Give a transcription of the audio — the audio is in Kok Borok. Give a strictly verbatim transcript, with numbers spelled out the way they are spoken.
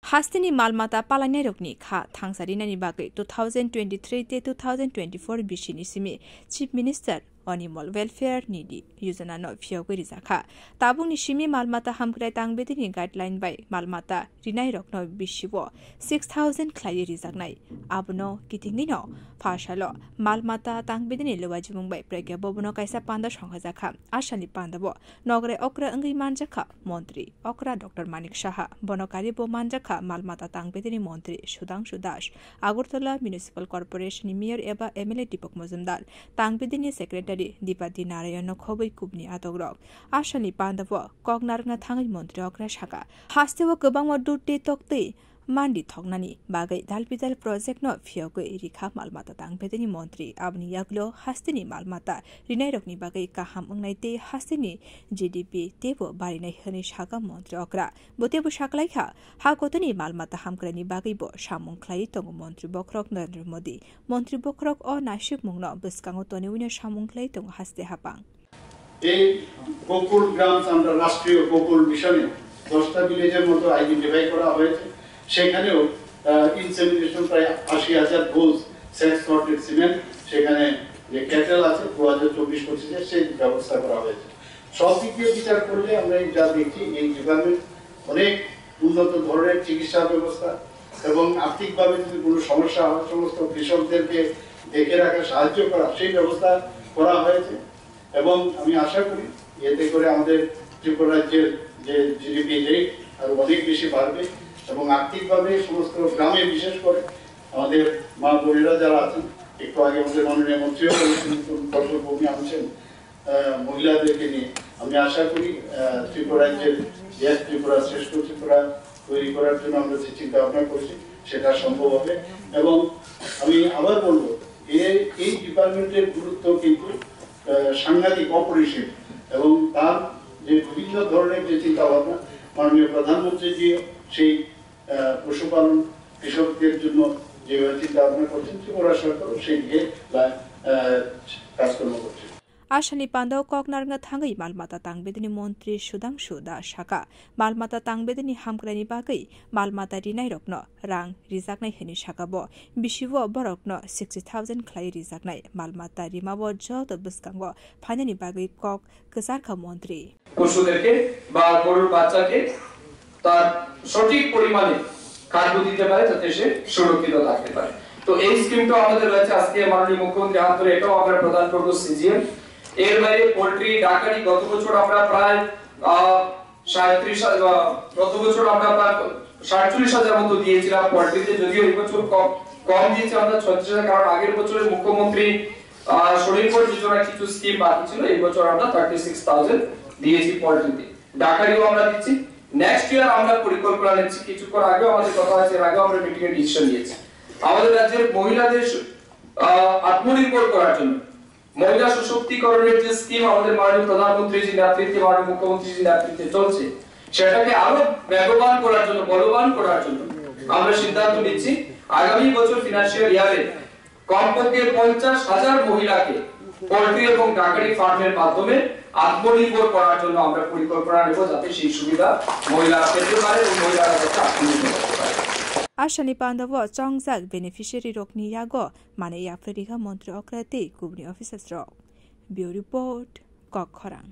Hasteni malmata palainairokni kha thangsa rinani bagwi two thousand twenty-three tei two thousand twenty-four bisini simi Chief Minister Animal Welfare Nidhi Yojana no phiyogwi rijakha. Tabukni simi malmata hamkrai tangbedini guideline bai malmata rinairokno bisio six thousand khlaiwi rijaknai. Abono kitingwino phasalo malmata tangbedini luwajimung bai Pragya Bhavan o kaisa panda songhajakha. Asani pandao nograi okra wngwi manjakha Montri okra Doctor Manik Saha. Bono karibo manjakha malmata tangbedini Montri Sudhangshu Das, Agartala Municipal Corporation ni Mayor eba M L A Deepak Majumdar, tangbedini Secretary Dipati Narayan no khobwi kubni atokrok. Asani pandao kok narwkna thangwi Montri okra saka, hasteo kwbangma dut tei toktwi mandi thoknani bagwi dalbidal project no phiyogwi rikha malmata tangbedini Montri. Aboni yagulo hasteni malmata rinairokni bagwi kaham wngnai tei hasteni G D P teibo barinai hwnwi saka Montri okra. Bo teibo saklaikha, ha kotoni malmata hamkraini bagwibo samung khlaiwi tongo Montri bokhorok Narendra Modi. Montri bokhorok o naisukmungno bwskango toniwino samung khlaiwi tongo haste hapang. এই গোকুল গ্রাম, আমরা রাষ্ট্রীয় গোকুল মিশনে দশটা ভিলেজের মতো আইডেন্টিফাই করা হয়েছে। সেখানেও ইনসেমিনেশন প্রায় আশি হাজার ডোজ সেক্স সর্টেড সিমেন্ট, সেখানে যে ক্যাটেল আছে দু হাজার চব্বিশ পঁচিশে, সেই ব্যবস্থা করা হয়েছে। সব দিক দিয়ে বিচার করলে আমরা এই যা দেখছি, এই ডিপার্টমেন্ট অনেক উন্নত ধরনের চিকিৎসা ব্যবস্থা এবং আর্থিকভাবে যদি কোনো সমস্যা হয়, সমস্ত কৃষকদেরকে দেখে রাখা, সাহায্য করা, সেই ব্যবস্থা করা হয়েছে। এবং আমি আশা করি এতে করে আমাদের ত্রিপুরা রাজ্যের যে জিডিপি রেট আরো অনেক বেশি বাড়বে এবং আর্থিকভাবে সমস্ত গ্রামে, বিশেষ করে আমাদের মা বোনেরা যারা আছেন, একটু আগে আমাদের মাননীয় মন্ত্রীও বলেছেন, নতুন ফসল ভূমি আনছেন, আহ, মহিলাদেরকে নিয়ে। আমি আশা করি, আহ, ত্রিপুরা রাজ্যের যে এক ত্রিপুরা, শ্রেষ্ঠ ত্রিপুরা তৈরি করার জন্য আমরা যে চিন্তা ভাবনা করেছি, সেটা সম্ভব হবে। এবং আমি আবার বলবো, এই, এই ডিপার্টমেন্টের গুরুত্ব কিন্তু, আহ, সাংঘাতিক, অপরিসীম। এবং তার যে বিভিন্ন ধরনের যে চিন্তা ভাবনা, মাননীয় প্রধানমন্ত্রীজি সেই, আহ, পশুপালন কৃষকদের জন্য যেভাবে চিন্তা ভাবনা করছেন, ত্রিপুরা সরকারও সেই দিকে, আহ, কাজকর্ম করছে। Asani pandao kok narwkna thangwi malmata tangbedini montri Sudhangshu Das saka, malmata tangbedini hamkraini bagwi malmata rinairokno rang rijaknai hwnwi saka bo. Bisio borokno sixty thousand khlaiwi rijaknai. Malmata rimao joto bwskango phainani bagwi kok kwcharkha montri. পশুদেরকে বা গরুর বাচ্চাকে তার সঠিক পরিমাণে খাদ্য দিতে পারে, যাতে সে সুরক্ষিত থাকতে পারে। তো এই স্কিমটা আমাদের রয়েছে। আজকে মাননীয় মুখ্যমন্ত্রীর হাত ধরে এটাও আমরা প্রদান করবো সিজিএম। এর বাইরে পোল্ট্রি ডাকারি গত বছর আমরা প্রায়, আহ, সাঁইত্রিশ হাজার, আহ, গত বছর আমরা প্রায় সাতচল্লিশ হাজার মতো দিয়েছিলাম পোল্ট্রিতে, যদিও এই বছর কম, কম দিয়েছি আমরা ছত্রিশ হাজার, কারণ আগের বছরের মুখ্যমন্ত্রী, আহ, স্বনির্ভর যোজনা কিছু স্কিম বাকি ছিল, এই বছর আমরা থার্টি সিক্স থাউজেন্ড দিয়েছি পোল্ট্রিতে। ডাকারিও আমরা দিচ্ছি। নেক্সট ইয়ার আমরা পরিকল্পনা নিচ্ছি, কিছুক্ষণ আগেও আমাদের কথা হয়েছে, এর আগেও আমরা মিটিং এ ডিসিশন নিয়েছি। আমাদের রাজ্যের মহিলাদের স-, আহ, আত্মনির্ভর করার জন্য, মহিলা সশক্তিকরণের যে স্কিম আমাদের মাননীয় প্রধানমন্ত্রীজির নেতৃত্বে, মাননীয় মুখ্যমন্ত্রীজির নেতৃত্বে চলছে, সেটাকে আরো বেগবান করার জন্য, বলবান করার জন্য আমরা সিদ্ধান্ত নিচ্ছি আগামী বছর ফিনান্সিয়াল ইয়ারে কমপক্ষে পঞ্চাশ হাজার মহিলাকে পোল্ট্রি এবং ডাকারি ফার্মের মাধ্যমে আত্মনির্ভর করার জন্য আমরা পরিকল্পনা নেব, যাতে সেই সুবিধা মহিলারা পেতে পারে এবং মহিলারা যাতে আত্মনির্ভর হতে পারে। Asani pandao chongjak beneficiary rokni yago manwi yapri rikha montri okra tei kubuni officers rok. Bureau Report, Kokkhorang.